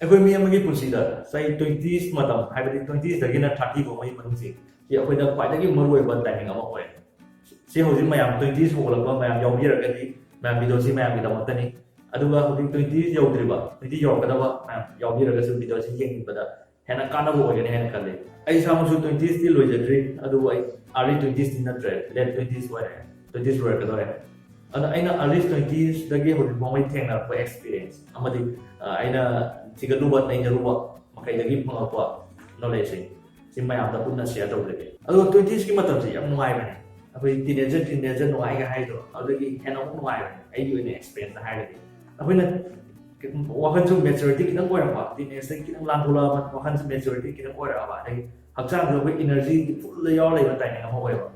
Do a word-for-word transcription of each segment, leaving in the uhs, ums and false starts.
ꯑꯩꯈꯣꯏ ꯃꯤ ꯑꯃꯒꯤ ꯄꯨꯟꯁꯤꯗ ꯆꯍꯤ twenties ꯃꯇꯝ, ꯍꯥꯏꯕꯗꯤ twenties ꯗꯒꯤꯅ thirty ꯐꯥꯎꯕꯒꯤ ꯃꯅꯨꯡꯁꯦ, ꯁꯤ ꯑꯩꯈꯣꯏꯗ ꯈ꯭ꯋꯥꯏꯗꯒꯤ ꯃꯔꯨꯑꯣꯏꯕ timing ꯑꯃ ꯑꯣꯏ꯫ ꯁꯤ ꯍꯧꯖꯤꯛ ꯃꯌꯥꯝ twenties ꯍꯧꯒꯠꯂꯛꯄ ꯃꯌꯥꯝ ꯌꯥꯎꯕꯤꯔꯒꯗꯤ, ꯃꯌꯥꯝ video ꯁꯤ ꯃꯌꯥꯝꯒꯤꯗꯃꯛꯇꯅꯤ꯫ ꯑꯗꯨꯒ ꯍꯧꯖꯤꯛ twenty ꯌꯧꯗ꯭ꯔꯤꯕ, twenty ꯌꯧꯔꯛꯀꯗꯕ ꯃꯌꯥꯝ ꯌꯥꯎꯕꯤꯔꯒꯁꯨ video ꯁꯤ ꯌꯦꯡꯅꯤꯡꯕꯗ ꯍꯦꯟꯅ ꯀꯥꯟꯅꯕ ꯑꯣꯏꯒꯅꯤ ꯍꯥꯏꯅ ꯈꯜꯂꯤ꯫ ꯑꯩ ꯏꯁꯥꯃꯛꯁꯨ twenties ꯇꯤ ꯂꯣꯏꯖꯗ꯭ꯔꯤ, ꯑꯗꯨꯕꯨ ꯑꯩ early twenties ꯇꯤ ꯅꯠꯇ꯭ꯔꯦ, late twenties ꯑꯣꯏꯔꯦ, twenties ꯂꯣꯏꯔꯛꯀꯗꯧꯔꯦ꯫ ꯑꯗꯣ ꯑꯩꯅ early twenties ꯗꯒꯤ ꯍꯧꯖꯤꯛ ꯐꯥꯎꯕ ꯊꯦꯡꯅꯔꯛꯄ experience ꯑꯃꯗꯤ, ꯑ, ꯑꯩꯅ ꯊꯤꯒꯠꯂꯨꯕ, ꯅꯩꯅꯔꯨꯕ ꯃꯈꯩꯗꯒꯤ ꯐꯪꯉꯛꯄ knowledge ꯁꯦ ꯁꯤ ꯃꯌꯥꯝꯗ ꯄꯨꯟꯅ share ꯇꯧꯖꯒꯦ꯫ ꯑꯗꯣ twenties ꯀꯤ ꯃꯇꯝꯁꯦ ꯌꯥꯝ ꯅꯨꯡꯉꯥꯏꯕꯅꯦ, ꯑꯩꯈꯣꯏ teenager, teenager ꯅꯨꯡꯉꯥꯏꯒ ꯍꯥꯏꯗꯣ, ꯑꯗꯨꯗꯒꯤ ꯍꯦꯟꯅ ꯑꯃꯨꯛ ꯅꯨꯡꯉꯥꯏꯕꯅꯦ꯫ ꯑꯩꯒꯤ ꯑꯣꯏꯅ experience ꯇ ꯍꯥꯏꯔꯒꯗꯤ, ꯑꯩꯈꯣꯏꯅ ꯋꯥꯈꯜꯁꯨ maturity ꯈꯤꯇꯪ ꯑꯣꯏꯔꯛꯄ, teenage ꯇꯒꯤ ꯈꯤꯇꯪ ꯂꯥꯟꯊꯣꯛꯂꯛꯑꯕ, ꯋꯥꯈꯜꯁꯨ maturity ꯈꯤꯇꯪ ꯑꯣꯏꯔꯛꯑꯕ, ꯑꯗꯒꯤ ꯍꯛꯆꯥꯡꯁꯨ ꯑꯩꯈꯣꯏ energy ꯗꯤ full ꯗ ꯌꯥꯎꯔ ꯂꯩꯕ timing ꯑꯃ ꯑꯣꯏꯕ꯫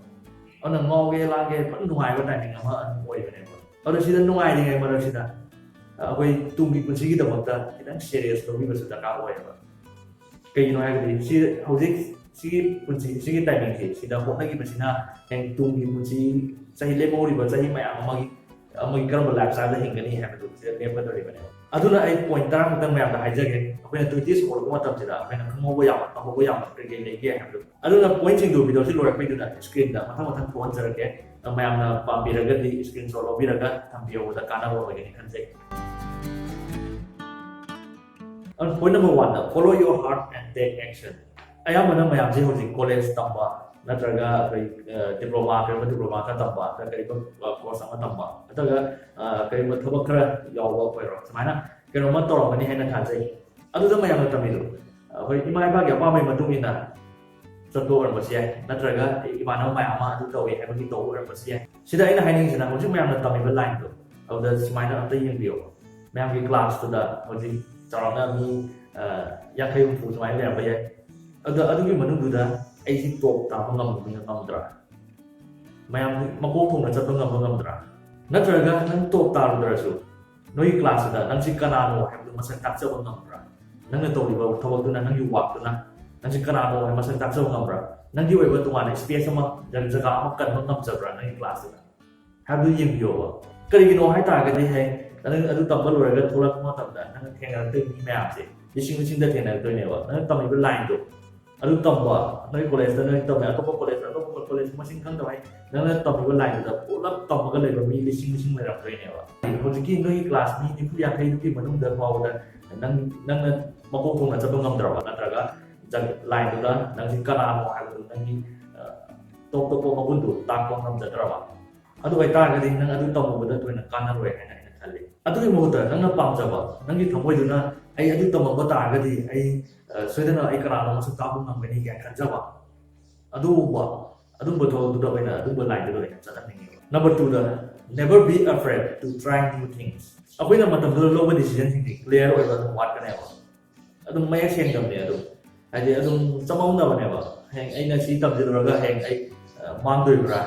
ꯑꯗꯨꯅ ꯉꯥꯎꯒꯦ ꯂꯥꯡꯒꯦ ꯐꯖꯅ ꯅꯨꯡꯉꯥꯏꯕ timing ꯑꯃ ꯑꯗꯨꯝ ꯑꯣꯏꯕꯅꯦꯕ꯫ ꯑꯗꯣ ꯁꯤꯗ ꯅꯨꯡꯉꯥꯏꯔꯤꯉꯩ ꯃꯔꯛꯁꯤꯗ ꯑꯩꯈꯣꯏ ꯇꯨꯡꯒꯤ ꯄꯨꯟꯁꯤꯒꯤꯗꯃꯛꯇ ꯈꯤꯇꯪ serious ꯂꯧꯕꯤꯕꯁꯨ ꯗꯔꯀꯥꯔ ꯑꯣꯏꯌꯦꯕ꯫ ꯀꯩꯒꯤꯅꯣ ꯍꯥꯏꯔꯒꯗꯤ ꯁꯤ ꯍꯧꯖꯤꯛ ꯁꯤꯒꯤ ꯄꯨꯟꯁꯤ, ꯁꯤꯒꯤ timing ꯁꯦ ꯁꯤꯗ ꯍꯣꯠꯅꯈꯤꯕꯁꯤꯅ ꯍꯌꯦꯡ ꯇꯨꯡꯒꯤ ꯄꯨꯟꯁꯤ, ꯆꯍꯤ ꯂꯦꯝꯍꯧꯔꯤꯕ ꯆꯍꯤ ꯃꯌꯥꯝ ꯑꯃꯒꯤ, ꯑꯃꯒꯤ ꯀꯔꯝꯕ lifestyle ꯗ ꯍꯤꯡꯒꯅꯤ ꯍꯥꯏꯕꯗꯨ ꯁꯤꯗ ꯂꯦꯞꯀꯗꯧꯔꯤꯕꯅꯦꯕ꯫ ꯑꯗꯨꯅ ꯑꯩ point ꯇꯔꯥ ꯈꯛꯇꯪ ꯃꯌꯥꯝꯗ ꯍꯥꯏꯖꯒꯦ꯫ ꯑꯩꯈꯣꯏꯅ twenties ꯍꯧꯔꯛꯄ ꯃꯇꯝꯁꯤꯗ ꯑꯩꯈꯣꯏꯅ ꯈꯪꯍꯧꯕ ꯌꯥꯕ, ꯇꯧꯍꯧꯕ ꯌꯥꯕ ꯀꯔꯤ ꯀꯔꯤ ꯂꯩꯒꯦ ꯍꯥꯏꯕꯗꯨ꯫ ꯑꯗꯨꯅ point ꯁꯤꯡꯗꯨ video ꯁꯤ ꯂꯣꯏꯔꯛꯄꯩꯗꯨꯗ screen ꯗ ꯃꯊꯪ ꯃꯊꯪ ꯊꯣꯛꯍꯟꯖꯔꯛꯀꯦ꯫ ꯃꯌꯥꯝꯅ ꯄꯥꯝꯕꯤꯔꯒꯗꯤ screenshot ꯂꯧꯕꯤꯔꯒ ꯊꯝꯕꯤꯍꯧꯕꯗ ꯀꯥꯟꯅꯕ ꯑꯣꯏꯒꯅꯤ ꯈꯟꯖꯩ꯫ ꯑꯗꯨ point number one the, follow your heart and take action꯫ ꯑꯌꯥꯝꯕꯅ ꯃꯌꯥꯝꯁꯦ ꯍꯧꯖꯤꯛ college ꯇꯝꯕ, ꯅꯠꯇ꯭ꯔꯒ ꯑꯩꯈꯣꯏ, ꯑ, diploma, ꯀꯔꯤꯒꯨꯝꯕ diploma ꯈꯔ ꯇꯝꯕ, ꯅꯠꯇ꯭ꯔꯒ ꯀꯔꯤꯒꯨꯝꯕ, ꯑ, course ꯑꯃ ꯇꯝꯕ, ꯅꯠꯇ꯭ꯔꯒ, ꯑ, ꯀꯔꯤꯒꯨꯝꯕ ꯊꯕꯛ ꯈꯔ ꯌꯥꯎꯕ ꯑꯣꯏꯔꯣ, ꯁꯨꯃꯥꯏꯅ ꯀꯩꯅꯣꯝꯃ ꯇꯧꯔꯝꯒꯅꯤ ꯍꯥꯏꯅ ꯊꯥꯖꯩ꯫ ꯑꯗꯨꯗ ꯃꯌꯥꯝꯅ ꯇꯝꯃꯤꯗꯣ ꯑꯩꯈꯣꯏ ꯏꯃꯥ ꯏꯄꯥꯒꯤ ꯑꯄꯥꯝꯕꯒꯤ ꯃꯇꯨꯡ ꯏꯟꯅ ꯆꯠꯄ ꯑꯣꯏꯔꯝꯕꯁꯨ ꯌꯥꯏ, ꯅꯠꯇ꯭ꯔꯒ ꯏꯃꯥꯟꯅꯕ ꯃꯌꯥꯝ ꯑꯃ ꯑꯗꯨ ꯇꯧꯋꯤ ꯍꯥꯏꯕꯒꯤ ꯇꯧꯕ ꯑꯣꯏꯔꯝꯕꯁꯨ ꯌꯥꯏ꯫ ꯁꯤꯗ ꯑꯩꯅ ꯍꯥꯏꯅꯤꯡꯉꯤꯁꯤꯅ ꯍꯧꯖꯤꯛ ꯃꯌꯥꯝꯅ ꯇꯝꯃꯤꯕ line ꯗꯣ, ꯑꯗꯨꯗ ꯁꯨꯃꯥꯏꯅ ꯑꯝꯇ ꯌꯦꯡꯕꯤꯌꯣ꯫ ꯃꯌꯥꯝꯒꯤ class ꯇꯨꯗ ꯍꯧꯖꯤꯛ ꯆꯥꯎꯔꯥꯛꯅ ꯃꯤ, ꯑ, ꯌꯥꯡꯈꯩ ꯍꯨꯝꯐꯨ ꯁꯨꯃꯥꯏꯅ ꯂꯩꯔꯝꯕ ꯌꯥꯏ꯫ ꯑꯗꯣ ꯑꯗꯨꯒꯤ ꯃꯅꯨꯡꯗꯨꯗ ꯑꯩꯁꯤ top ꯇꯥꯕ ꯉꯝꯒꯅꯤ, ꯉꯝꯗ꯭ꯔꯥ? ꯃꯌꯥꯝ ꯃꯀꯣꯛ ꯊꯣꯡꯅ ꯆꯠꯄ ꯉꯝꯕ ꯉꯝꯗ꯭ꯔꯥ? ꯅꯠꯇ꯭ꯔꯒ ꯅꯪ top ꯇꯥꯔꯨꯗ꯭ꯔꯁꯨ ꯅꯣꯏꯒꯤ class ꯇꯨꯗ ꯅꯪꯁꯤ ꯀꯅꯥꯅꯣ ꯍꯥꯏꯕꯗꯨ ꯃꯁꯛ ꯇꯥꯛꯆꯕ ꯉꯝꯕ꯭ꯔꯥ? ꯅꯪꯅ ꯇꯧꯔꯤꯕ ꯊꯕꯛꯇꯨꯅ, ꯅꯪꯒꯤ work ꯇꯨꯅ ꯅꯪꯁꯤ ꯀꯅꯥꯅꯣ ꯍꯥꯏꯕ ꯃꯁꯛ ꯇꯥꯛꯆꯕ ꯉꯝꯕ꯭ꯔꯥ? ꯅꯪꯒꯤ ꯑꯣꯏꯕ ꯇꯣꯉꯥꯟꯅ space ꯑꯃ, ꯖ-, ꯖꯒꯥ ꯑꯃ ꯀꯟꯕ ꯉꯝꯖꯕ꯭ꯔꯥ ꯅꯪꯒꯤ class ꯇꯨꯗ? ꯍꯥꯏꯕꯗꯨ ꯌꯦꯡꯕꯤꯌꯣꯕ꯫ ꯀꯔꯤꯒꯤꯅꯣ ꯍꯥꯏ ꯇꯥꯔꯒꯗꯤ, ꯍꯌꯦꯡ ꯅꯪ ꯑꯗꯨ ꯇꯝꯕ ꯂꯣꯏꯔꯒ ꯊꯣꯛꯂꯛꯄ ꯃꯇꯝꯗ ꯅꯪꯅ ꯊꯦꯡꯅꯔꯛꯇꯣꯏꯕ ꯃꯤ ꯃꯌꯥꯝꯁꯦ, ꯂꯤꯁꯤꯡ ꯂꯤꯁꯤꯡꯗ ꯊꯦꯡꯅꯔꯛꯇꯣꯏꯅꯦꯕ꯫ ꯅꯪꯅ ꯇꯝꯃꯤꯕ ꯂꯥꯏꯟꯗꯣ ꯑꯗꯨ ꯇꯝꯕ, ꯅꯣꯏ ꯀꯣꯂꯦꯖꯇ ꯅꯣꯏ ꯇꯝꯃꯦ, ꯑꯇꯣꯞꯄ ꯀꯣꯂꯦꯖꯇ ꯑꯇꯣꯞꯄ ꯀꯣꯂꯦꯖ ꯃꯁꯤꯡ ꯈꯪꯗꯕ ꯍꯥꯏ, ꯅꯪꯅ ꯇꯝꯃꯤꯕ ꯂꯥꯏꯟꯗꯨꯗ ꯄꯨꯂꯞ ꯇꯝꯃꯒ ꯂꯩꯕ ꯃꯤ ꯂꯤꯁꯤꯡ ꯂꯤꯁꯤꯡ ꯂꯩꯔꯝꯗꯣꯏꯅꯦꯕ꯫ ꯍꯧꯖꯤꯛꯀꯤ ꯅꯣꯏꯒꯤ ꯀ꯭ꯂꯥꯁ ꯃꯤ ꯅꯤꯐꯨ ꯌꯥꯡꯈꯩꯗꯨꯒꯤ ꯃꯅꯨꯡꯗ ꯐꯥꯎꯕꯗ ꯅꯪ, ꯅꯪꯅ ꯃꯀꯣꯛ ꯊꯣꯡꯅ ꯆꯠꯄ ꯉꯝꯗ꯭ꯔꯕ, ꯅꯠꯇ꯭ꯔꯒ ꯂꯥꯏꯟꯗꯨꯗ ꯅꯪꯁꯤ ꯀꯅꯥꯅꯣ ꯍꯥꯏꯕꯗꯨ ꯅꯪꯒꯤ, ꯑ, ꯇꯣꯞ ꯇꯣꯞꯄ ꯃꯒꯨꯟꯗꯨ ꯇꯥꯛꯄ ꯉꯝꯖꯗ꯭ꯔꯕ, ꯑꯗꯨ ꯑꯣꯏꯇꯥꯔꯒꯗꯤ ꯅꯪ ꯑꯗꯨ ꯇꯝꯃꯨꯕꯗ ꯊꯣꯏꯅ ꯀꯥꯟꯅꯔꯣꯏ ꯍꯥꯏꯅ ꯑꯩꯅ ꯈꯜꯂꯤ꯫ ꯑꯗꯨꯒꯤ ꯃꯍꯨꯠꯇ ꯅꯪꯅ ꯄꯥꯝꯖꯕ, ꯅꯪꯒꯤ ꯊꯃꯣꯏꯗꯨꯅ "ꯑꯩ ꯑꯗꯨ ꯇꯝꯃꯛꯄ ꯇꯥꯔꯒꯗꯤ ꯑꯩ, ꯑ, ꯁꯣꯏꯗꯅ ꯑꯩ ꯀꯅꯥꯅꯣ ꯃꯁꯛ ꯇꯥꯛꯄ ꯉꯝꯒꯅꯤ" ꯀꯥꯏꯅ ꯈꯟꯖꯕ, ꯑꯗꯨꯒꯨꯝꯕ, ꯑꯗꯨꯒꯨꯝꯕ ꯊꯕꯛꯇꯨꯗ ꯑꯣꯏꯅ, ꯑꯗꯨꯒꯨꯝꯕ ꯂꯥꯏꯟꯗꯨꯗ ꯑꯣꯏꯅ ꯆꯠꯍꯟꯅꯤꯡꯉꯦꯕ꯫ Number two the, never be afraid to try new things. ꯑꯩꯈꯣꯏꯅ ꯃꯇꯝꯗꯨꯗ ꯂꯧꯕ decision ꯁꯤꯡꯁꯤ clear ꯑꯣꯏꯕ ꯑꯗꯨꯝ ꯋꯥꯠꯀꯅꯦꯕ꯫ ꯑꯗꯨꯝ ꯃꯌꯦꯛ ꯁꯦꯡꯗꯕꯅꯦ꯫ ꯑꯗꯨꯝ ꯍꯥꯏꯗꯤ ꯑꯗꯨꯝ ꯆꯃꯝꯅꯕꯅꯦꯕ꯫ ꯍꯌꯦꯡ ꯑꯩꯅ ꯁꯤ ꯇꯝꯁꯤꯜꯂꯨꯔꯒ ꯍꯌꯦꯡ ꯑꯩ, ꯑ, ꯃꯥꯡꯗꯣꯔꯤꯕ꯭ꯔꯥ?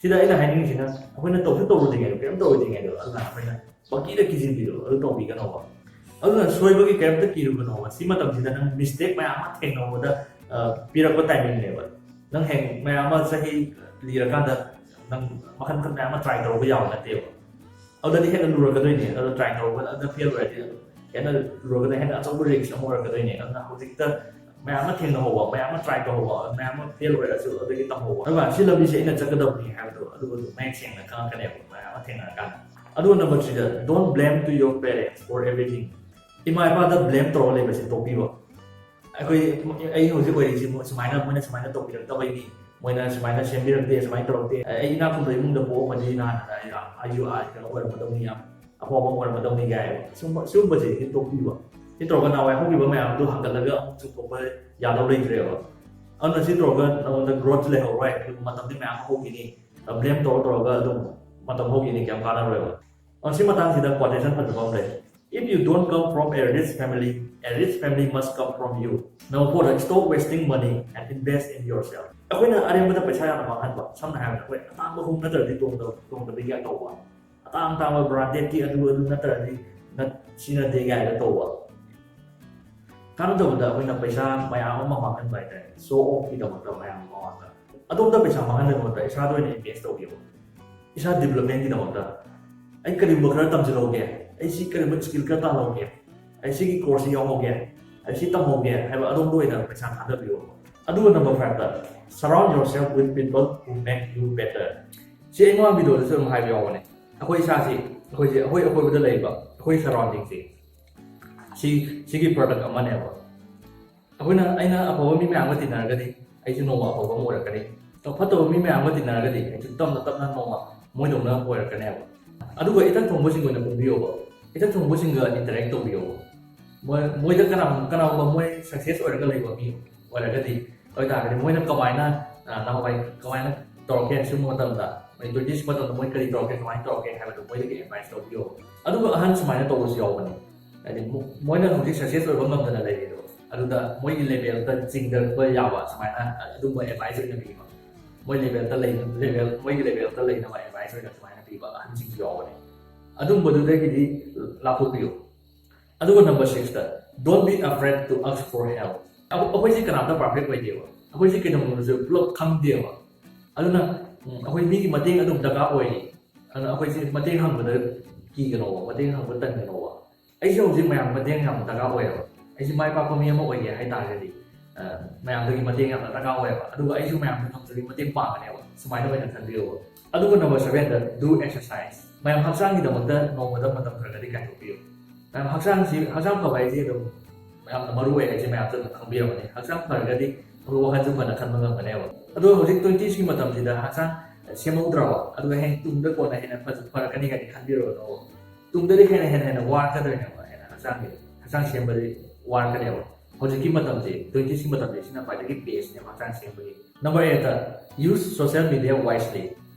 ꯁꯤꯗ ꯑꯩꯅ ꯍꯥꯏꯅꯤꯡꯉꯤꯁꯤꯅ, ꯑꯩꯈꯣꯏꯅ ꯇꯧꯁꯨ ꯇꯧꯔꯨꯗ꯭ꯔꯤꯉꯩꯗ, ꯀꯔꯤꯝ ꯇꯧꯔꯨꯗ꯭ꯔꯤꯉꯩꯗ ꯑꯗꯨꯅ ꯑꯩꯈꯣꯏꯅ ꯄꯪꯀꯤꯗ ꯀꯤꯁꯤꯟꯕꯤꯗꯣ ꯑꯗꯨ ꯇꯧꯕꯤꯒꯅꯣꯕ꯫ ꯑꯗꯨꯅ ꯁꯣꯏꯕꯒꯤ ꯀꯔꯤꯝꯇ ꯀꯤꯔꯨꯒꯅꯣꯕ꯫ ꯁꯤ ꯃꯇꯝꯁꯤꯗ ꯅꯪ mistake ꯃꯌꯥꯝ ꯑꯃ ꯊꯦꯡꯅꯕꯗ, ꯑ, ꯄꯤꯔꯛꯄ timing ꯅꯦꯕ꯫ ꯅꯪ ꯍꯌꯦꯡ ꯃꯌꯥꯝ ꯑꯃ ꯆꯍꯤ ꯂꯤꯔꯀꯥꯟꯗ ꯅꯪ ꯃꯈꯟ ꯃꯈꯟ ꯃꯌꯥꯝ ꯑꯃ try ꯇꯧꯔꯨꯕ ꯌꯥꯕ ꯅꯠꯇꯦꯕ꯫ ꯑꯗꯨꯗꯗꯤ ꯍꯦꯟꯅ ꯂꯨꯔꯛꯀꯗꯣꯏꯅꯦ꯫ ꯑꯗꯨ try ꯇꯧꯔꯒ ꯑꯗꯨꯗ fail ꯑꯣꯏꯔꯗꯤ ꯍꯦꯟꯅ ꯂꯨꯔꯒꯅ ꯍꯦꯟꯅ ꯑꯆꯧꯕ risk ꯑꯃ ꯑꯣꯏꯔꯛꯀꯗꯣꯏꯅꯦ꯫ ꯑꯗꯨꯅ ꯍꯧꯖꯤꯛꯇ ꯃꯌꯥꯝ ꯑꯃ ꯊꯦꯡꯅꯍꯧꯕ, ꯃꯌꯥꯝ ꯑꯃ try ꯇꯧꯍꯧꯕ, ꯃꯌꯥꯝ ꯑꯃ fail ꯑꯣꯏꯔꯁꯨ ꯑꯗꯨꯗꯒꯤ ꯇꯝꯍꯧꯕ꯫ ꯑꯗꯨꯒ ꯁꯤ ꯂꯝꯕꯤꯁꯦ ꯑꯩꯅ ꯆꯠꯀꯗꯕꯅꯤ ꯍꯥꯏꯕꯗꯣ ꯑꯗꯨꯒ ꯑꯗꯨꯝ ꯃꯌꯦꯛ ꯁꯦꯡꯅ ꯈꯪꯉꯛꯀꯅꯦꯕ ꯃꯌꯥꯝ ꯑꯃ ꯊꯦꯡꯅꯔꯀꯥꯟꯗ꯫ ꯑꯗꯨꯒ number three the, don't blame to your parents for everything. ꯏꯃꯥ ꯏꯄꯥꯗ blame ꯇꯧꯔꯒ ꯂꯩꯕꯁꯦ ꯇꯣꯛꯄꯤꯕ꯫ ꯑꯩꯈꯣꯏ, ꯑꯩ ꯍꯧꯖꯤꯛ ꯑꯣꯏꯔꯤꯁꯤ ꯃꯣꯏ ꯁꯨꯃꯥꯏꯅ, ꯃꯣꯏꯅ ꯁꯨꯃꯥꯏꯅ ꯇꯧꯕꯤꯔꯛꯇꯕꯩꯅꯤ, ꯃꯣꯏꯅ ꯁꯨꯃꯥꯏꯅ ꯁꯦꯝꯕꯤꯔꯛꯇꯦ, ꯁꯨꯃꯥꯏꯅ ꯇꯧꯔꯛꯇꯦ, ꯑꯩ ꯏꯅꯥꯛ ꯈꯨꯟꯕ ꯏꯃꯨꯡꯗ ꯄꯣꯛꯑꯝꯃꯗꯤ ꯅꯍꯥꯟ ꯑꯩ, ꯑꯩꯁꯨ ꯑꯥ ꯀꯩꯅꯣ ꯑꯣꯏꯔꯝꯒꯗꯧꯅꯤ, ꯌꯥꯝ ꯑꯐꯥꯎꯕ ꯑꯃ ꯑꯣꯏꯔꯝꯒꯗꯧꯅꯤ ꯀꯥꯏ꯫ ꯁꯨꯝꯕ, ꯁꯤꯒꯨꯝꯕꯁꯦ ꯇꯣꯛꯄꯤꯕ꯫ ꯁꯤ ꯇꯧꯔꯒ ꯅꯍꯥꯟꯋꯥꯏ ꯍꯧꯈꯤꯕ ꯃꯌꯥꯝꯗꯣ ꯍꯟꯒꯠꯂꯒ ꯑꯃꯨꯛ ꯆꯨꯝꯊꯣꯛꯄ ꯌꯥꯗꯧ ꯂꯩꯇ꯭ꯔꯦꯕ꯫ ꯑꯗꯨꯅ ꯁꯤ ꯇꯧꯔꯒ ꯅꯉꯣꯟꯗ growth ꯂꯩꯍꯧꯔꯣꯏ, ꯑꯗꯨꯒ ꯃꯇꯝꯗꯤ ꯃꯌꯥꯝ ꯍꯧꯈꯤꯅꯤ꯫ Blame ꯇꯧꯔ ꯇꯧꯔꯒ ꯑꯗꯨꯝ ꯃꯇꯝ ꯍꯧꯈꯤꯅꯤ, ꯀꯌꯥꯝ ꯀꯥꯟꯅꯔꯣꯏꯕ꯫ ꯑ, ꯁꯤ ꯃꯇꯥꯡꯁꯤꯗ quotation ꯐꯖꯕ ꯑꯃ ꯂꯩ: "If you don't come from a rich family, a rich family must come from you." Number four the, "Stop wasting money and invest in yourself." ꯑꯩꯈꯣꯏꯅ ꯑꯔꯦꯝꯕꯗ ꯄꯩꯁꯥ ꯌꯥꯝꯅ ꯃꯥꯡꯍꯟꯕ, ꯁꯝꯅ ꯍꯥꯏꯔꯕꯗ ꯑꯩꯈꯣꯏ ꯑꯇꯥꯡꯕ ꯈꯣꯡꯎꯞ ꯅꯠꯇ꯭ꯔꯗꯤ ꯇꯣꯡꯗꯕ, ꯇꯣꯡꯗꯕꯒꯤ ꯇꯧꯕ, ꯑꯇꯥꯡ ꯑꯇꯥꯡꯕ branded ꯀꯤ ꯑꯗꯨ ꯑꯗꯨ ꯅꯠꯇ꯭ꯔꯗꯤ ꯅꯠ-, ꯁꯤꯖꯤꯟꯅꯗꯦ ꯀꯥꯏꯅ ꯇꯧꯕ, ꯀꯥꯟꯅꯗꯕꯗ ꯑꯩꯈꯣꯏꯅ ꯄꯩꯁꯥ ꯃꯌꯥꯝ ꯑꯃ ꯃꯥꯡꯍꯟꯕ ꯍꯥꯏꯇꯥꯔꯦ, show off ꯀꯤꯗꯃꯛꯇ ꯃꯌꯥꯝ ꯑꯃ ꯃꯥꯡꯍꯟꯕ꯫ ꯑꯗꯣꯝꯗ ꯄꯩꯁꯥ ꯃꯥꯡꯍꯟꯗꯕ ꯃꯍꯨꯠꯇ ꯏꯁꯥꯗ ꯑꯣꯏꯅ invest ꯇꯧꯕꯤꯌꯨ꯫ ꯏꯁꯥ development ꯀꯤꯗꯃꯛꯇ ꯑꯩ ꯀꯔꯤꯒꯨꯝꯕ ꯈꯔ ꯇꯝꯁꯤꯜꯍꯧꯒꯦ, ꯑꯩ ꯁꯤ ꯀꯔꯤꯒꯨꯝꯕ skill ꯈꯔ ꯇꯥꯜꯍꯧꯒꯦ, ꯑꯩ ꯁꯤꯒꯤ course ꯁꯤ ꯌꯥꯎꯍꯧꯒꯦ, ꯁꯤ ꯇꯝꯍꯧꯒꯦ ꯍꯥꯏꯕ ꯑꯗꯣꯝꯗ ꯑꯣꯏꯅ ꯄꯩꯁꯥ ꯊꯥꯗꯕꯤꯌꯣ꯫ ꯑꯗꯨꯒ number five ꯇ, surround yourself with people who make you better꯫ ꯁꯤ ꯑꯩ ꯃꯃꯥꯡ video ꯗꯁꯨ ꯑꯗꯨꯝ ꯍꯥꯏꯕ ꯌꯥꯎꯕꯅꯦ꯫ ꯑꯩꯈꯣꯏ ꯏꯁꯥꯁꯤ, ꯑꯩꯈꯣꯏꯁꯦ, ꯑꯩꯈꯣꯏ ꯑꯀꯣꯏꯕꯗ ꯂꯩꯕ ꯑꯩꯈꯣꯏ surrounding ꯁꯤ, ꯁꯤ, ꯁꯤꯒꯤ product ꯑꯃꯅꯦꯕ꯫ ꯑꯩꯈꯣꯏꯅ, ꯑꯩꯅ ꯑꯐꯕ ꯃꯤ ꯃꯌꯥꯝꯒ ꯇꯤꯟꯅꯔꯒꯗꯤ ꯑꯩꯁꯨ ꯅꯣꯡꯃ ꯑꯐꯕ ꯑꯃ ꯑꯣꯏꯔꯛꯀꯅꯤ꯫ ꯐꯠꯇꯕ ꯃꯤ ꯃꯌꯥꯝꯒ ꯇꯤꯟꯅꯔꯒꯗꯤ ꯑꯩꯁꯨ ꯇꯞꯅ ꯇꯞꯅ ꯅꯣꯡꯃ ꯃꯣꯏꯗꯧꯅ ꯑꯣꯏꯔꯛꯀꯅꯦꯕ꯫ ꯑꯗꯨꯒ ꯏꯊꯛ ꯊꯣꯡꯕꯁꯤꯡ ꯑꯣꯏꯅ ꯄꯨꯟꯕꯤꯌꯣꯕ꯫ ꯏꯊꯛ ꯊꯣꯡꯕꯁꯤꯡꯒ interact ꯇꯧꯕꯤꯌꯣꯕ꯫ ꯃꯣꯏ, ꯃꯣꯏꯗ ꯀꯅꯥ-, ꯀꯅꯥꯒꯨꯝꯕ ꯃꯣꯏ success ꯑꯣꯏꯔꯒ ꯂꯩꯕ ꯃꯤ ꯑꯣꯏꯔꯒꯗꯤ, ꯑꯣꯏꯇꯥꯔꯒꯗꯤ ꯃꯣꯏꯅ ꯀꯃꯥꯏꯅ, ꯑ, ꯅꯍꯥꯟꯋꯥꯏ ꯀꯃꯥꯏꯅ ꯇꯧꯔꯛꯀꯦ, ꯁꯤꯒꯨꯝꯕ ꯃꯇꯝꯗ, ꯃꯣꯏ twenties ꯃꯇꯝꯗ ꯃꯣꯏ ꯀꯔꯤ ꯇꯧꯔꯛꯀꯦ, ꯀꯃꯥꯏꯅ ꯇꯧꯔꯛꯀꯦ ꯍꯥꯏꯕꯗꯣ ꯃꯣꯏꯗꯒꯤ advice ꯂꯧꯕꯤꯌꯣ꯫ ꯑꯗꯨꯒ ꯑꯍꯟ ꯁꯨꯃꯥꯏꯅ ꯇꯧꯕꯁꯨ ꯌꯥꯎꯕꯅꯦ꯫ ꯍꯥꯏꯗꯤ ꯃꯣ-, ꯃꯣꯏꯅ ꯍꯧꯖꯤꯛ success ꯑꯣꯏꯕ ꯉꯝꯗꯅ ꯂꯩꯔꯤꯗꯣ, ꯑꯗꯨꯗ ꯃꯣꯏꯒꯤ level ꯗ ꯆꯤꯡꯊꯔꯛꯄ ꯌꯥꯕ ꯁꯨꯃꯥꯏꯅ ꯑꯗꯨꯝꯕ advice ꯑꯣꯏꯅ ꯄꯤꯕ꯫ ꯃꯣꯏ level ꯗ ꯂꯩ-, level, ꯃꯣꯏꯒꯤ level ꯗ ꯂꯩꯅꯕ advice ꯑꯣꯏꯅ ꯁꯨꯃꯥꯏꯅ ꯄꯤꯕ ꯑꯍꯟꯁꯤꯡꯁꯨ ꯌꯥꯎꯕꯅꯦ꯫ ꯑꯗꯨꯝꯕꯗꯨꯗꯒꯤꯗꯤ ꯂꯥꯞꯊꯣꯛꯄꯤꯌꯨ꯫ ꯑꯗꯨꯒ number six ꯇ, don't be afraid to ask for help꯫ ꯑꯩꯈꯣꯏ-, ꯑꯩꯈꯣꯏꯁꯦ ꯀꯅꯥꯝꯇ perfect ꯑꯣꯏꯗꯦꯕ꯫ ꯑꯩꯈꯣꯏꯁꯦ ꯀꯩꯗꯧꯅꯕꯁꯨ ꯄꯨꯂꯞ ꯈꯪꯗꯦꯕ꯫ ꯑꯗꯨꯅ, ꯎꯝ, ꯑꯩꯈꯣꯏ ꯃꯤꯒꯤ ꯃꯇꯦꯡ ꯑꯗꯨꯝ ꯗꯔꯀꯥꯔ ꯑꯣꯏꯔꯤ꯫ ꯑꯗꯨꯅ ꯑꯩꯈꯣꯏꯁꯦ ꯃꯇꯦꯡ ꯍꯪꯕꯗ ꯀꯤꯒꯅꯣꯕ, ꯃꯇꯦꯡ ꯍꯪꯕ ꯇꯟꯒꯅꯣꯕ꯫ ꯑꯩꯁꯦ ꯍꯧꯖꯤꯛ ꯃꯌꯥꯝ ꯃꯇꯦꯡ ꯌꯥꯝ ꯗꯔꯀꯥꯔ ꯑꯣꯏꯌꯦꯕ꯫ ꯑꯩꯁꯦ ꯃꯥꯏ ꯄꯥꯛꯄ ꯃꯤ ꯑꯃ ꯑꯣꯏꯒꯦ ꯍꯥꯏ ꯇꯥꯔꯒꯗꯤ, ꯑ, ꯃꯌꯥꯝꯗꯒꯤ ꯃꯇꯦꯡ ꯌꯥꯝꯅ ꯗꯔꯀꯥꯔ ꯑꯣꯏꯌꯦꯕ꯫ ꯑꯗꯨꯒ ꯑꯩꯁꯨ ꯃꯌꯥꯝꯗ ꯉꯝꯖꯔꯤ ꯃꯇꯦꯡ ꯄꯥꯡꯒꯅꯦꯕ꯫ ꯁꯨꯃꯥꯏꯅ ꯑꯣꯏꯅ ꯈꯟꯕꯤꯌꯣꯕ꯫ ꯑꯗꯨꯒ number seven the, do exercise꯫ ꯃꯌꯥꯝ ꯍꯛꯆꯥꯡꯒꯤꯗꯃꯛꯇ ꯅꯣꯡꯃꯗ ꯃꯇꯝ ꯈꯔ ꯈꯔꯗꯤ ꯀꯥꯏꯊꯣꯛꯄꯤꯌꯨ꯫ ꯃꯌꯥꯝ ꯍꯛꯆꯥꯡꯁꯤ, ꯍꯛꯆꯥꯡ ꯐꯕ ꯍꯥꯏꯁꯦ ꯑꯗꯨꯝ ꯌꯥꯝꯅ ꯃꯔꯨ ꯑꯣꯏ ꯍꯥꯏꯁꯦ ꯃꯌꯥꯝꯁꯨ ꯑꯗꯨꯝ ꯈꯪꯕꯤꯔꯝꯃꯅꯤ꯫ ꯍꯛꯆꯥꯡ ꯐꯔꯒꯗꯤ ꯑꯩꯈꯣꯏ ꯋꯥꯈꯜꯁꯨ ꯐꯅ ꯈꯟꯕ ꯉꯝꯒꯅꯦꯕ꯫ ꯑꯗꯣ ꯍꯧꯖꯤꯛ twenties ꯀꯤ ꯃꯇꯝꯁꯤꯗ ꯍꯛꯆꯥꯡ ꯁꯦꯝꯍꯧꯗ꯭ꯔꯕ, ꯑꯗꯨꯒ ꯍꯌꯦꯡ ꯇꯨꯡꯗ ꯀꯣꯟꯅ ꯍꯦꯟꯅ ꯐꯖ-, ꯐꯔꯛꯀꯅꯤ ꯀꯥꯏꯗꯤ ꯈꯟꯕꯤꯔꯨꯔꯅꯣꯕ꯫ ꯇꯨꯡꯗꯗꯤ ꯍꯦꯟꯅ, ꯍꯦꯟꯅ, ꯍꯦꯟꯅ ꯋꯥꯔꯛꯀꯗꯣꯏꯅꯦꯕ, ꯍꯦꯟꯅ ꯍꯛꯆꯥꯡꯁꯦ, ꯍꯛꯆꯥꯡ ꯁꯦꯝꯕꯗꯤ ꯋꯥꯔꯛꯀꯅꯦꯕ꯫ ꯍꯧꯖꯤꯛꯀꯤ ꯃꯇꯝꯁꯦ, twenties ꯀꯤ ꯃꯇꯝꯁꯦ, ꯁꯤꯅ ꯈ꯭ꯋꯥꯏꯗꯒꯤ best ꯅꯦꯕ ꯍꯛꯆꯥꯡ ꯁꯦꯝꯕꯒꯤ꯫ Number eight ꯇ, use social media wisely꯫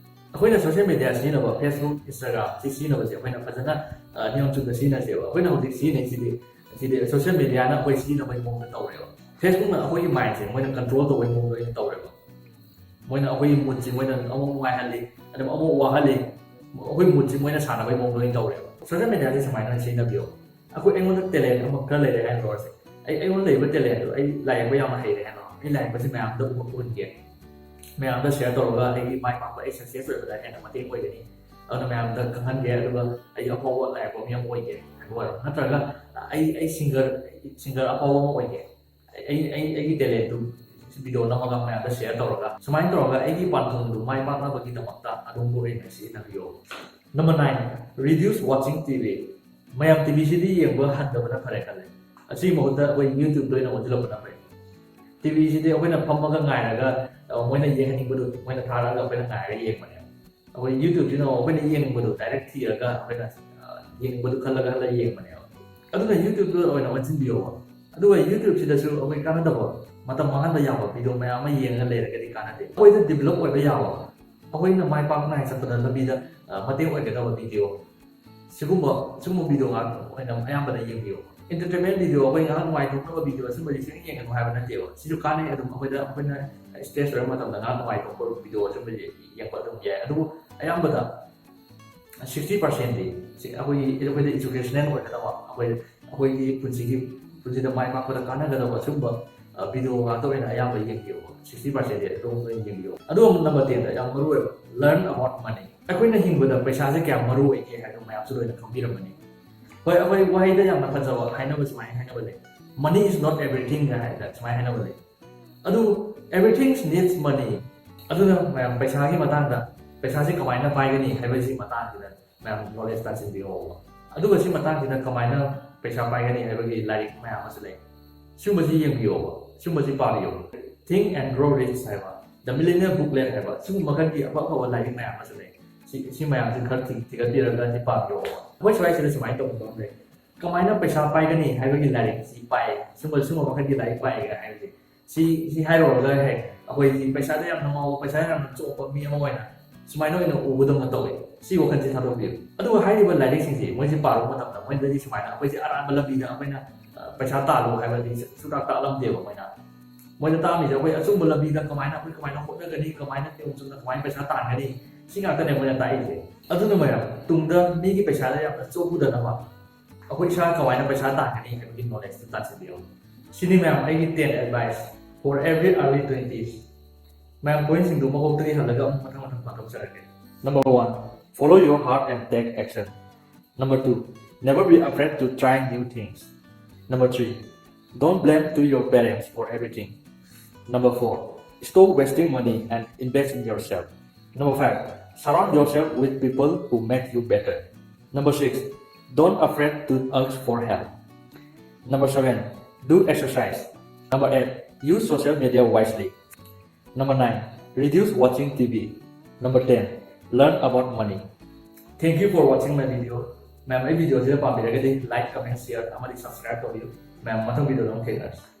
ꯑꯩꯈꯣꯏꯅ social media ꯁꯤꯖꯤꯟꯅꯕ, Facebook, Instagram ꯁꯤ ꯁꯤꯖꯤꯟꯅꯕꯁꯦ ꯑꯩꯈꯣꯏꯅ ꯐꯖꯅ, ꯑ, ꯅꯤꯌꯣꯝ ꯆꯨꯝꯅ ꯁꯤꯖꯤꯟꯅꯁꯦꯕ꯫ ꯑꯩꯈꯣꯏꯅ ꯍꯧꯖꯤꯛ ꯁꯤꯖꯤꯟꯅꯩꯁꯤꯗꯤ, ꯁꯤꯗꯤ social media ꯅ ꯑꯩꯈꯣꯏ ꯁꯤꯖꯤꯟꯅꯕꯒꯤ ꯃꯑꯣꯡꯗ ꯇꯧꯔꯦꯕ꯫ Facebook ꯅ ꯑꯩꯈꯣꯏꯒꯤ mind ꯁꯦ ꯃꯣꯏꯅ control ꯇꯧꯕꯒꯤ ꯃꯑꯣꯡꯗ ꯑꯣꯏꯅ ꯇꯧꯔꯦꯕ꯫ ꯃꯣꯏꯅ ꯑꯩꯈꯣꯏꯒꯤ mood ꯁꯦ ꯃꯣꯏꯅ ꯑꯃꯨꯛ ꯅꯨꯡꯉꯥꯏꯍꯜꯂꯤ, ꯑꯗꯨꯒ ꯑꯃꯨꯛ ꯋꯥꯍꯜꯂꯤ, ꯑꯩꯈꯣꯏ mood ꯁꯦ ꯃꯣꯏꯅ ꯁꯥꯟꯅꯕꯒꯤ ꯃꯑꯣꯡꯗ ꯑꯣꯏꯅ ꯇꯧꯔꯦꯕ꯫ Social media ꯁꯦ ꯁꯨꯃꯥꯏꯅ ꯑꯣꯏꯅ ꯁꯤꯖꯤꯟꯅꯕꯤꯌꯣ꯫ ꯑꯩꯈꯣꯏ, ꯑꯩꯉꯣꯟꯗ talent ꯑꯃ ꯈꯔ ꯂꯩꯔꯦ ꯍꯥꯏꯅ ꯂꯧꯔꯁꯦ꯫ ꯑꯩ, ꯑꯩꯉꯣꯟꯗ ꯂꯩꯕ talent ꯇꯣ, ꯑꯩ ꯂꯥꯏ ꯌꯦꯛꯄ ꯌꯥꯝꯅ ꯍꯩꯔꯦ ꯍꯥꯏꯅ ꯂꯧꯔꯣ꯫ ꯑꯩ ꯂꯥꯏ ꯌꯦꯛꯄꯁꯦ ꯃꯌꯥꯝꯗ ꯎꯍꯟꯒꯦ, ꯃꯌꯥꯝꯗ share ꯇꯧꯔꯒ ꯑꯩꯒꯤ ꯃꯥꯏ ꯄꯥꯛꯄ, ꯑꯩ success ꯑꯣꯏꯕꯗ ꯍꯦꯟꯅ ꯃꯇꯦꯡ ꯑꯣꯏꯒꯅꯤ꯫ ꯑꯗꯨꯅ ꯃꯌꯥꯝꯗ ꯈꯪꯍꯟꯒꯦ, ꯑꯗꯨꯒ ꯑꯩ ꯑꯐꯥꯎꯕ ꯂꯥꯏ ꯌꯦꯛꯄ ꯃꯤ ꯑꯃ ꯑꯣꯏꯒꯦ꯫ ꯑꯣꯏꯔꯣ, ꯅꯠꯇ꯭ꯔꯒ ꯑꯩ ꯑꯩ ꯁꯤꯡꯒꯔ ꯁꯤꯡꯒꯔ ꯑꯐꯥꯎꯕ ꯑꯃ ꯑꯣꯏꯒꯦ, ꯑꯩ ꯑꯩ ꯑꯩꯒꯤ ꯇꯦꯂꯦꯟꯠꯇꯨ ꯚꯤꯗꯤꯑꯣ ꯅꯝꯃꯒ ꯃꯌꯥꯝꯗ ꯁꯤꯌꯔ ꯇꯧꯔꯒ ꯁꯨꯃꯥꯏꯅ ꯇꯧꯔꯒ ꯑꯩꯒꯤ ꯄꯥꯟꯊꯨꯡꯗꯨ ꯃꯥꯏ ꯄꯥꯛꯅꯕꯒꯤꯗꯃꯛꯇ ꯑꯗꯣꯝꯕꯨ ꯑꯣꯏꯅ ꯁꯤꯖꯤꯟꯅꯕꯤꯌꯣ꯫ Number nine, reduce watching T V. ꯃꯌꯥꯝ ꯇꯤ ꯚꯤꯁꯤꯗꯤ ꯌꯦꯡꯕ ꯍꯟꯊꯕꯅ ꯐꯔꯦ ꯈꯜꯂꯦ꯫ ꯑꯁꯤꯒꯤ ꯃꯍꯨꯠꯇ ꯑꯩꯈꯣꯏ ꯌꯨꯇ꯭ꯌꯨꯕꯇ ꯑꯣꯏꯅ ꯑꯣꯟꯁꯤꯜꯂꯛꯄꯅ ꯐꯩ꯫ ꯇꯤ ꯚꯤꯁꯤꯗꯤ ꯑꯩꯈꯣꯏꯅ ꯐꯝꯃꯒ ꯉꯥꯏꯔꯒ, ꯑ, ꯃꯣꯏꯅ ꯌꯦꯡꯍꯟꯅꯤꯡꯕꯗꯨ ꯃꯣꯏꯅ ꯊꯥꯔꯛꯑꯒ ꯑꯩꯈꯣꯏꯅ ꯉꯥꯏꯔꯒ ꯌꯦꯡꯕꯅꯦ꯫ ꯑꯩꯈꯣꯏ ꯌꯨꯇ꯭ꯌꯨꯕꯁꯤꯅ ꯑꯩꯈꯣꯏꯅ ꯌꯦꯡꯅꯤꯡꯕꯗꯨ ꯗꯥꯏꯔꯦꯛ ꯊꯤꯔꯒ ꯑꯩꯈꯣꯏꯅ, ꯑ, ꯌꯦꯡꯅꯤꯡꯕꯗꯨ ꯈꯜꯂꯒ ꯍꯜꯂ ꯌꯦꯡꯕꯅꯦꯕ꯫ ꯑꯗꯨꯅ ꯌꯨꯇ꯭ꯌꯨꯕꯇ ꯑꯣꯏꯅ ꯑꯣꯟꯁꯤꯟꯕꯤꯌꯣꯕ꯫ ꯑꯗꯨꯒ ꯌꯨꯇ꯭ꯌꯨꯕꯁꯤꯗꯁꯨ ꯑꯩꯈꯣꯏ ꯀꯥꯟꯅꯗꯕ, ꯃꯇꯝ ꯃꯥꯡꯍꯟꯕ ꯌꯥꯕ ꯚꯤꯗꯤꯑꯣ ꯃꯌꯥꯝ ꯑꯃ ꯌꯦꯡꯉꯒ ꯂꯩꯔꯒꯗꯤ ꯀꯥꯟꯅꯗꯦ꯫ ꯑꯩꯈꯣꯏꯗ ꯗꯤꯕꯂꯞ ꯑꯣꯏꯕ ꯌꯥꯕ, ꯑꯩꯈꯣꯏꯅ ꯃꯥꯏ ꯄꯥꯛꯅ ꯆꯠꯄꯗ ꯂꯝꯕꯤꯗ, ꯑ, ꯃꯇꯦꯡ ꯑꯣꯏꯒꯗꯕ ꯚꯤꯗꯤꯑꯣ, ꯁꯤꯒꯨꯝꯕ ꯁꯤꯒꯨꯝꯕ ꯚꯤꯗꯤꯑꯣ ꯉꯥꯛꯇ ꯑꯣꯏꯅ ꯑꯌꯥꯝꯕꯅ ꯌꯦꯡꯕꯤꯌꯣ꯫ ꯑꯦꯟꯇꯔꯇꯦꯟꯃꯦꯟ ꯚꯤꯗꯤꯑꯣ, ꯑꯩꯈꯣꯏ ꯉꯥꯏꯍꯥꯛ ꯅꯨꯡꯉꯥꯏꯊꯣꯛꯅꯕ ꯚꯤꯗꯤꯑꯣ, ꯑꯁꯨꯝꯕꯁꯤ ꯁꯨꯡꯌꯦꯡ ꯌꯦꯡꯒꯅꯨ ꯍꯥꯏꯕ ꯅꯠꯇꯦꯕ꯫ ꯁꯤꯁꯨ ꯀꯥꯟꯅꯩ꯫ ꯑꯗꯨꯝ ꯑꯩꯈꯣꯏꯗ, ꯑꯩꯈꯣꯏꯅ ꯁ꯭ꯇꯔꯦꯁ ꯑꯣꯏꯕ ꯃꯇꯝꯗ ꯉꯥꯏꯍꯥꯛ ꯅꯨꯡꯉꯥꯏꯊꯣꯛꯄ ꯚꯤꯗꯤꯑꯣ ꯑꯁꯨꯝꯕꯁꯤ ꯌꯦꯡꯕ ꯑꯗꯨꯝ ꯌꯥꯏ꯫ ꯑꯗꯨꯕꯨ ꯑꯌꯥꯝꯕꯗ ꯁꯤꯛꯁꯇꯤ ꯄꯥꯔꯁꯦꯟꯗꯤ ꯁꯤ ꯑꯩꯈꯣꯏꯒꯤ, ꯑꯩꯈꯣꯏꯗ ꯏꯖꯨꯀꯦꯁꯅꯦꯜ ꯑꯣꯏꯒꯗꯕ, ꯑꯩꯈꯣꯏ, ꯑꯩꯈꯣꯏꯒꯤ ꯄꯨꯟꯁꯤꯒꯤ, ꯄꯨꯟꯁꯤꯗ ꯃꯥꯏ ꯄꯥꯛꯄꯗ ꯀꯥꯟꯅꯒꯗꯕ ꯑꯁꯨꯝꯕ, ꯑ, ꯚꯤꯗꯤꯑꯣ ꯉꯥꯛꯇ ꯑꯣꯏꯅ ꯑꯌꯥꯝꯕ ꯌꯦꯡꯕꯤꯌꯣ꯫ ꯁꯤꯛꯁꯇꯤ ꯄꯥꯔꯁꯦꯟꯗꯤ ꯑꯗꯨꯝ ꯂꯣꯏꯅ ꯌꯦꯡꯕꯤꯌꯣ꯫ ꯑꯗꯨꯒ number ten ꯗ ꯌꯥꯝ ꯃꯔꯨ ꯑꯣꯏꯕ, learn about money꯫ ꯑꯩꯈꯣꯏꯅ ꯍꯤꯡꯕꯗ ꯄꯩꯁꯥꯁꯦ ꯀꯌꯥꯝ ꯃꯔꯨ ꯑꯣꯏꯒꯦ ꯍꯥꯏꯕꯗꯨ ꯃꯌꯥꯝꯁꯨ ꯂꯣꯏꯅ ꯈꯪꯕꯤꯔꯝꯃꯅꯤ꯫ ꯍꯣꯏ, ꯑꯩꯈꯣꯏ ꯋꯥꯍꯩꯗ ꯌꯥꯝꯅ ꯐꯖꯕ ꯍꯥꯏꯅꯕ ꯁꯨꯃꯥꯏꯅ ꯍꯥꯏꯅꯕ ꯂꯩ, "Money is not everything" ꯍꯥꯏꯅ ꯁꯨꯃꯥꯏꯅ ꯍꯥꯏꯅꯕ ꯂꯩ꯫ ꯑꯗꯨ, "Everything needs money"꯫ ꯑꯗꯨꯅ ꯃꯌꯥꯝ ꯄꯩꯁꯥꯒꯤ ꯃꯇꯥꯡꯗ, ꯄꯩꯁꯥꯁꯤ ꯀꯃꯥꯏꯅ ꯄꯥꯏꯒꯅꯤ ꯍꯥꯏꯕꯁꯤ ꯃꯇꯥꯡꯁꯤꯗ ꯃꯌꯥꯝ ꯅꯣꯂꯦꯖ ꯇꯥꯟꯁꯤꯟꯕꯤꯌꯣꯕ꯫ ꯑꯗꯨꯒ ꯁꯤ ꯃꯇꯥꯡꯁꯤꯗ ꯀꯃꯥꯏꯅ ꯄꯩꯁꯥ ꯄꯥꯏꯒꯅꯤ ꯍꯥꯏꯕꯒꯤ ꯂꯥꯏꯔꯤꯛ ꯃꯌꯥꯝ ꯑꯃꯁꯨ ꯂꯩ꯫ ꯁꯤꯒꯨꯝꯕꯁꯤ ꯌꯦꯡꯕꯤꯌꯣꯕ, ꯁꯤꯒꯨꯝꯕꯁꯤ ꯄꯥꯕꯤꯌꯣ꯫ Think and Grow Rich ꯍꯥꯏꯕ, The Millionaire Booklet ꯍꯥꯏꯕ, ꯁꯤꯒꯨꯝꯕ ꯃꯈꯜꯒꯤ ꯑꯐ ꯑꯐꯕ ꯂꯥꯏꯔꯤꯛ ꯃꯌꯥꯝ ꯑꯃꯁꯨ ꯂꯩ꯫ ꯁꯤ, ꯁꯤ ꯃꯌꯥꯝꯁꯤ ꯈꯔ ꯊꯤ-, ꯊꯤꯒꯠꯄꯤꯔꯒ ꯁꯤ ꯄꯥꯕꯤꯌꯣꯕ꯫ ꯑꯩꯈꯣꯏ ꯁ꯭ꯋꯥꯏꯁꯤꯗ ꯁꯨꯃꯥꯏꯅ ꯇꯧꯕ ꯑꯃ ꯂꯩ, "ꯀꯃꯥꯏꯅ ꯄꯩꯁꯥ ꯄꯥꯏꯒꯅꯤ ꯍꯥꯏꯕꯒꯤ ꯂꯥꯏꯔꯤꯛꯁꯤ ꯄꯥꯏ"꯫ ꯁꯤꯒꯨꯝꯕ, ꯁꯤꯒꯨꯝꯕ ꯃꯈꯜꯒꯤ ꯂꯥꯏꯔꯤꯛ ꯄꯥꯏꯒ ꯍꯥꯏꯕꯁꯦ, ꯁꯤ, ꯁꯤ ꯍꯥꯏꯔꯨꯔꯒ ꯍꯦꯛ ꯑꯩꯈꯣꯏꯗꯤ ꯄꯩꯁꯥꯗ ꯌꯥꯝꯅ ꯉꯥꯎꯕ, ꯄꯩꯁꯥ ꯌꯥꯝꯅ ꯆꯣꯞꯄ ꯃꯤ ꯑꯃ ꯑꯣꯏꯅ ꯁꯨꯃꯥꯏꯅ ꯑꯣꯏꯅ ꯎꯕꯗꯧꯅ ꯇꯧꯋꯦ꯫ ꯁꯤ ꯋꯥꯈꯜꯁꯦ ꯊꯥꯗꯣꯛꯄꯤꯌꯨ꯫ ꯑꯗꯨꯒ ꯍꯥꯏꯔꯤꯕ ꯂꯥꯏꯔꯤꯛꯁꯤꯡꯁꯦ ꯃꯣꯏꯁꯦ ꯄꯥꯔꯨꯕ ꯃꯇꯝꯗ ꯃꯣꯏꯗꯗꯤ ꯁꯨꯃꯥꯏꯅ ꯑꯩꯈꯣꯏꯁꯦ ꯑꯔꯥꯟꯕ ꯂꯝꯕꯤꯗ ꯑꯩꯈꯣꯏꯅ, ꯑ, ꯄꯩꯁꯥ ꯇꯥꯜꯂꯨ ꯍꯥꯏꯕꯗꯤ ꯁꯨꯡꯇꯥꯛ ꯇꯥꯛꯂꯝꯗꯦꯕ ꯃꯣꯏꯅ꯫ ꯃꯣꯏꯅ ꯇꯥꯛꯑꯝꯃꯤꯁꯦ ꯑꯩꯈꯣꯏ ꯑꯆꯨꯝꯕ ꯂꯝꯕꯤꯗ ꯀꯃꯥꯏꯅ, ꯑꯩꯈꯣꯏ ꯀꯃꯥꯏꯅ ꯍꯣꯠꯅꯒꯅꯤ, ꯀꯃꯥꯏꯅ ꯅꯤꯌꯣꯝ ꯆꯨꯝꯅ ꯀꯃꯥꯏꯅ ꯄꯩꯁꯥ ꯇꯥꯟꯒꯅꯤ, ꯁꯤ ꯉꯥꯛꯇꯅꯦ ꯃꯣꯏꯅ ꯇꯥꯛꯏꯁꯦ꯫ ꯑꯗꯨꯅ ꯃꯌꯥꯝ, ꯇꯨꯡꯗ ꯃꯤꯒꯤ ꯄꯩꯁꯥꯗ ꯌꯥꯝꯅ ꯆꯣꯞꯄꯨꯗꯅꯕ ꯑꯩꯈꯣꯏ ꯏꯁꯥ ꯀꯃꯥꯏꯅ ꯄꯩꯁꯥ ꯇꯥꯟꯒꯅꯤ ꯍꯥꯏꯕꯒꯤ ꯅꯣꯂꯦꯖꯇꯨ ꯇꯥꯟꯁꯤꯟꯕꯤꯌꯣ꯫ ꯁꯤꯅꯤ ꯃꯌꯥꯝ ꯑꯩꯒꯤ ten advice for every early twenties꯫ ꯃꯌꯥꯝ ꯄꯣꯏꯟꯁꯤꯡꯗꯨ ꯃꯀꯣꯛꯇꯒꯤ ꯍꯜꯂꯒ ꯑꯃꯨꯛ ꯃꯊꯪ ꯃꯊꯪ ꯄꯥꯊꯣꯛꯆꯔꯛꯀꯦ꯫ Number one, follow your heart and take action. Number two, Never be afraid to try new things. Number three, don't blame to your parents for everything. Number four, stop wasting money and invest in yourself. Number five, surround yourself with people who make you better. Number six, don't afraid to ask for help. Number seven, do exercise. Number eight, use social media wisely. Number nine, reduce watching T V. Number ten, learn about money. Thank you for watching my video. ꯃꯌꯥꯝ, ꯑꯩ video ꯁꯤꯗ ꯄꯥꯝꯕꯤꯔꯒꯗꯤ like, comment, share ꯑꯃꯗꯤ subscribe ꯇꯧꯕꯤꯌꯨ꯫ ꯃꯌꯥꯝ, ꯃꯊꯪ video ꯗ ꯑꯃꯨꯛ ꯊꯦꯡꯅꯔꯁꯤ꯫